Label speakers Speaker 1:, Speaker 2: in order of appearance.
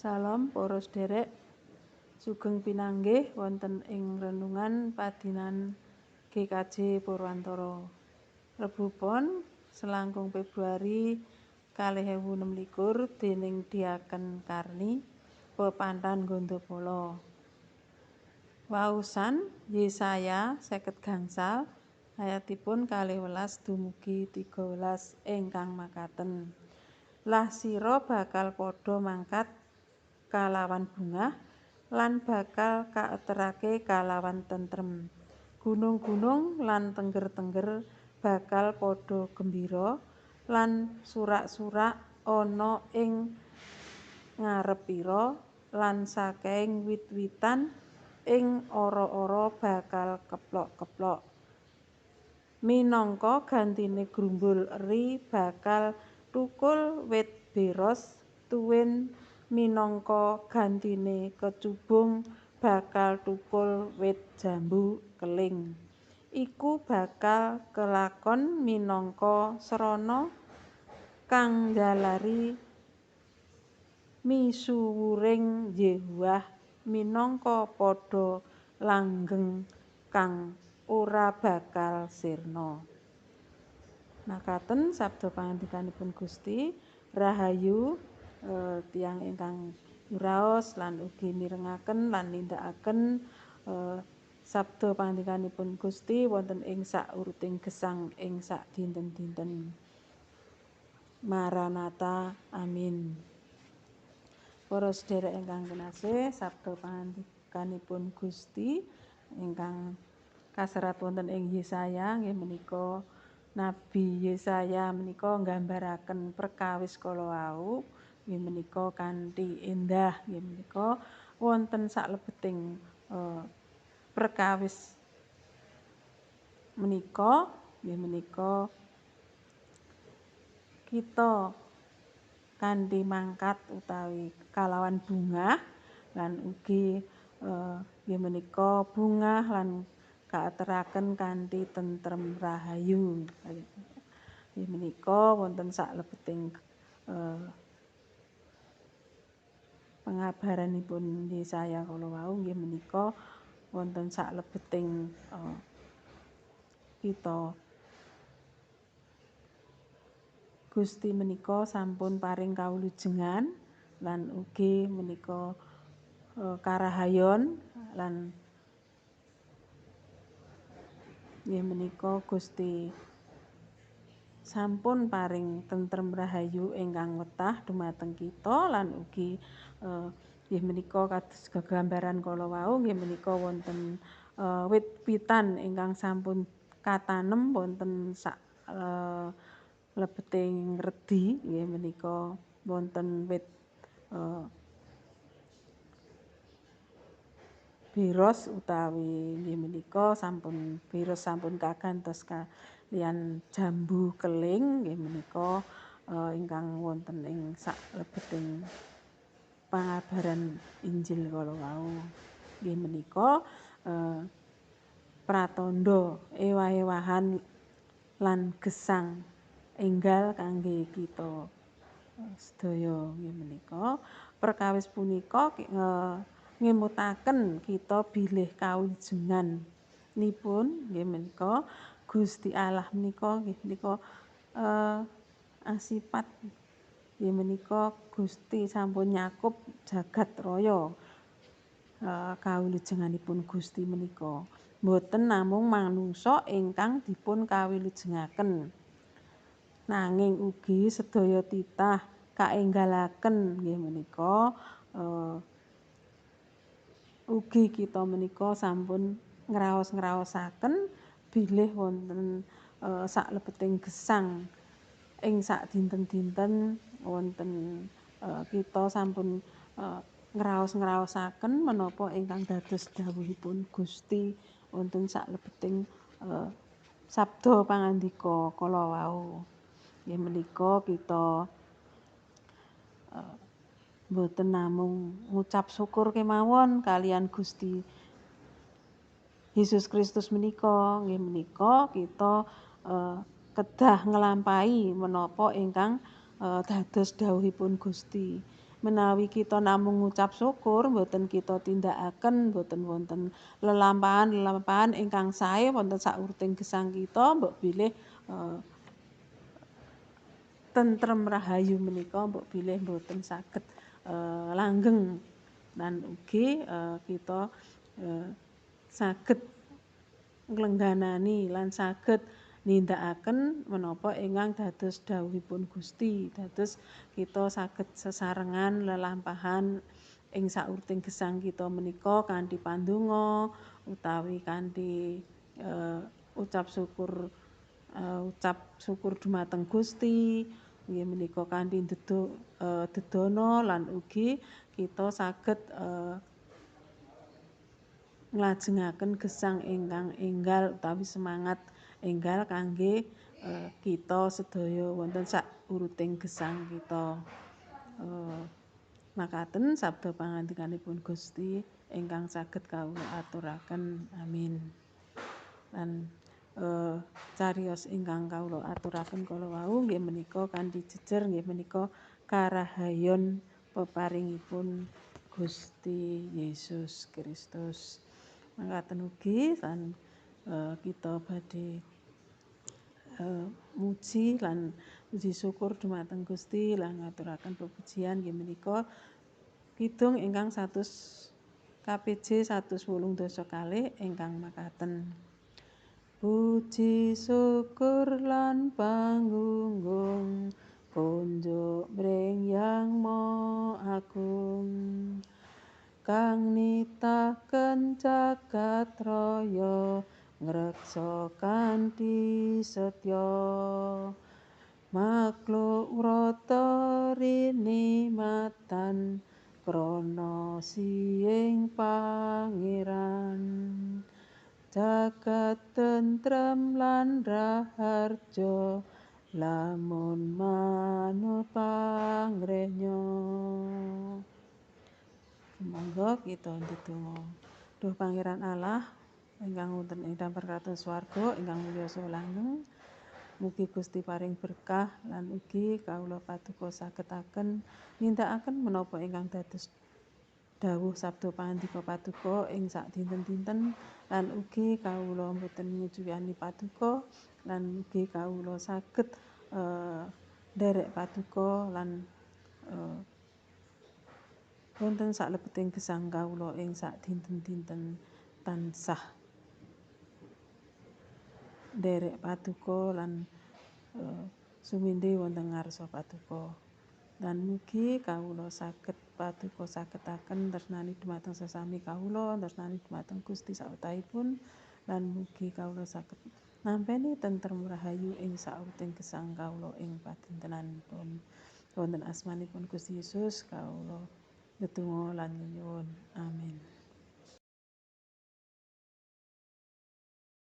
Speaker 1: Salam para sederek, sugeng pinanggih wonten ing renungan padinan GKJ Purwantara. Rebu Pon selangkung Februari 2026 dening Diaken Karni, Pepantan Gondopolo. Waosan Yesaya 50 ayatipun 12 dumugi 13 ingkang makaten. Lah sira bakal padha mangkat kalawan bungah lan bakal kaeterake kalawan tentrem. Gunung-gunung lan tengger-tengger bakal padha gembira lan surak-surak ana ing ngarepira lan saking wit-witan ing ora-ora bakal keplok-keplok. Minangka gantine grumbul eri bakal thukul wit beros tuwin minangka gantine kecubung bakal thukul wit jambu keling. Iku bakal kelakon minangka srana kang njalari misuwuring Yehuwah minangka padha langgeng kang ora bakal sirna. Makaten sabda pangandikanipun Gusti, rahayu tiyang ingkang ngraos lan ugi mirengaken lan nindakaken sabda pangandikanipun Gusti wonten ing sauruting gesang ing sak dinten-dinten. Maranatha, amin. Para sederek ingkang kinasih, sabda pangandikanipun Gusti ingkang kaserat wonten ing Yesaya nggih menika Nabi Yesaya menika nggambaraken perkawis kala wau nggih menika kanthi endah nggih menika wonten saklebeting perkawis menika nggih menika kita kanthi mangkat utawi kalawan bungah lan ugi nggih menika bungah lan kaateraken kanthi tentrem rahayu. Nggih menika wonten saklebeting pengabaranipun Yesaya kala wau nggih menika wonten saklebeting kita Gusti menika sampun paring kawulujengan lan ugi menika karahayon lan nggih menika Gusti sampun paring tentrem rahayu ingkang wetah dumateng kita lan ugi nggih menika kados gegambaran kala wau nggih menika wonten wit-witan ingkang sampun katanem wonten sak lebeting redi nggih menika wonten wit biros utawi nggih menika sampun biros sampun kagantos kaliyan jambu keling nggih menika ingkang wonten ing saklebeting pangabaran Injil kala wau nggih menika pratandha ewah-ewahan lan gesang enggal kangge kita sedaya nggih menika perkawis punika ngemutaken kita bilih kawujengan nipun nggih menika Gusti Allah menika nggih menika asipat nggih menika Gusti sampun nyakup jagat raya kawulujenganipun Gusti menika boten namung manungsa ingkang dipun kawilujengaken nanging ugi sedaya titah kaenggalaken nggih menika ugi kita menika sampun ngraos-ngraosaken bilih wonten saklebeting gesang ing sak dinten-dinten wonten kita sampun ngraos-ngraosaken menapa ingkang dados dawuhipun Gusti wonten saklebeting sabda pangandika kala wau. Nggih menika kita mboten namung ngucap syukur kemawon kaliyan Gusti Yesus Kristus menika nggih menika kita kedah nglampahi menapa ingkang dados dawuhipun Gusti. Menawi kita namung ngucap syukur mboten kita tindakaken, mboten wonten lelampahan-lelampahan ingkang sae wonten sauruting gesang kita, mbok bilih tentrem rahayu menika mbok bilih mboten saged langgeng lan ugi kita saged nglengganani lan saged nindakaken menapa ingkang dados dawuhipun Gusti. Dados kita saged sesarengan lelampahan ing sauruting gesang kita menika kanthi pandonga utawi kanthi ucap syukur, ucap syukur dumateng Gusti nggih menika kanthi dedana lan ugi kita saged nglajengaken gesang ingkang enggal utawi semangat enggal kangge kita sedaya wonten sauruting gesang kita. Makaten sabda pangandikanipun Gusti ingkang saged kawula aturaken. Amin. Lan cariyos ingkang kawula aturaken kala wau nggih menika kanthi jejer nggih menika karahayon peparingipun Gusti Yesus Kristus. Mangkaten ugi lan kita badhe muji lan puji syukur dumateng Gusti lan ngaturaken pepujian nggih menika kidung ingkang 100 KPJ 182 ingkang makaten. Puji syukur lan pangunggung kunjuk mring Yang Maha Agung kang nitaken jagat raya ngreksa kanthi setya makhluk wrata rinimatan krana siing pangeran jagat tentrem lan raharja lamun manut pangrenya. Monggo kita ndedonga. Duh Pangeran Allah ingkang wonten ing dampar kraton swarga ingkang mulya saha langgeng, mugi Gusti paring berkah lan ugi kawula paduka sagetaken nindakaken menapa ingkang dados dawuh sabda pangandika paduka ing sadinten-dinten lan ugi kawula mboten ngucuyani paduka lan ugi kawula saged nderek paduka lan wonten saklebeting gesang kawula ing sadinten-dinten tansah nderek paduka lan sumindhi wonten ngarsa paduka. Lan mugi kawula saged paduka sagetaken tresnani dumateng sesami kawula, tresnani dumateng Gusti sawetahipun lan mugi kawula saged nampi tentrem rahayu ing sauruting gesang kawula ing padintenanipun. Wonten asmanipun Gusti Yesus kawula ndedonga lan nyuwun. Amin.